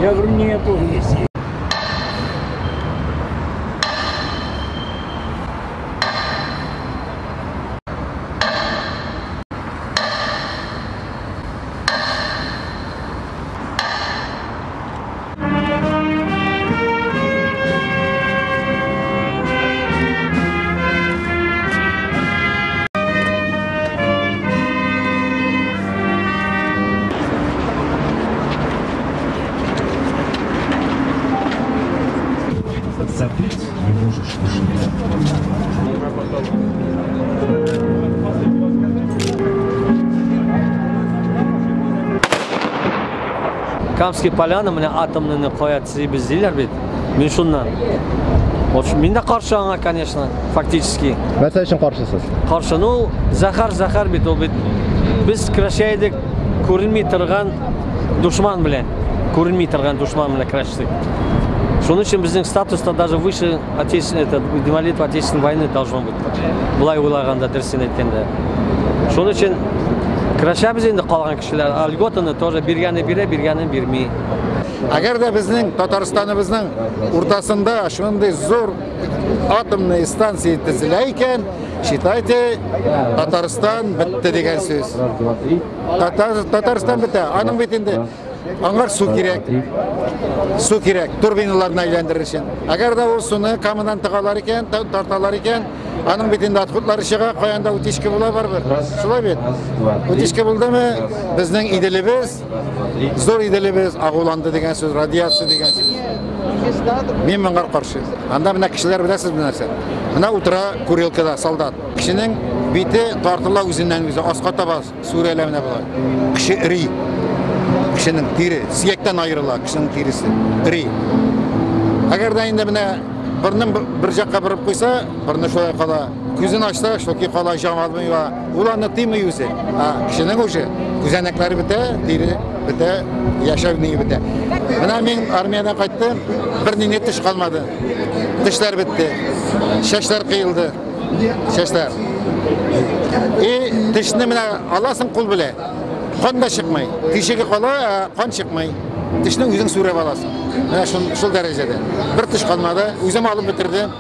Я говорю, нету. Забыть не можешь уже. Камский поляны менә атомныйны кая төзибез диләр бит. Мин шуннан. Вот мин дә каршы аңа, конечно, фактически. Нәрсә өчен каршысыз? Каршы, ну, зәһәр, зәһәр бит ул бит. Без көрәшә идек күренми торган дошман белән. Күренми торган дошман белән көрәштек. Шуның өчен безнең статуста даже выше отечественной, это, инвалид Отечественной войны должно быть. Болай уйлаганда, дөресен әйткәндә. Шуның өчен көрәшәбез инде калган кешеләр. А льготаны тоже биргәне бирә, биргәне бирми. Әгәр дә безнең Татарстаныбызның уртасында шундый зур атомный станция төзелә икән, считайте, Татарстан бетте дигән сүз. Татарстан бетә. Аның бит инде аңар су кирәк. Су кирәк, турбиналарны әйләндерер өчен. Әгәр дә ул суны Камадан тыгалар икән, тарталар икән, аның бит инде отходлары чыга, каян да утечка була барыбер. Шулай бит. Утечка булдымы, безнең Иделебез, зур Иделебез агуланды дигән сүз, радиация дигән сүз. Мин моңа каршы. Анда менә кешеләр беләсезме нәрсә? Менә утыра курилкада солдат. Кешенең бите тартыла үзеннән үзе, аска таба сүрелә менә болай. Кеше эри. Кешенең тире, сөяктән аерыла, кешенең тиресе эри. Әгәр дә инде менә борынын бер якка борып куйса, борыны шулай кала. Күзен ачса, шулай кала, җан алмый. Ул аны тыймый үзе. Ә кешенең уже күзәнәкләре бетә, тире бетә, яшәү ние бетә. Менә мин армиядән кайттым, бер ни теш калмады. Тешләр бетте, чәчләр кыелды, чәчләр. И тешне менә аласың кул белән, кан да чыкмый. Тишеге кала, кан чыкмый. Тешне үзең сүрәп аласың. Менә шул дәрәҗәдә. Бер теш калмады, үзем алып бетердем.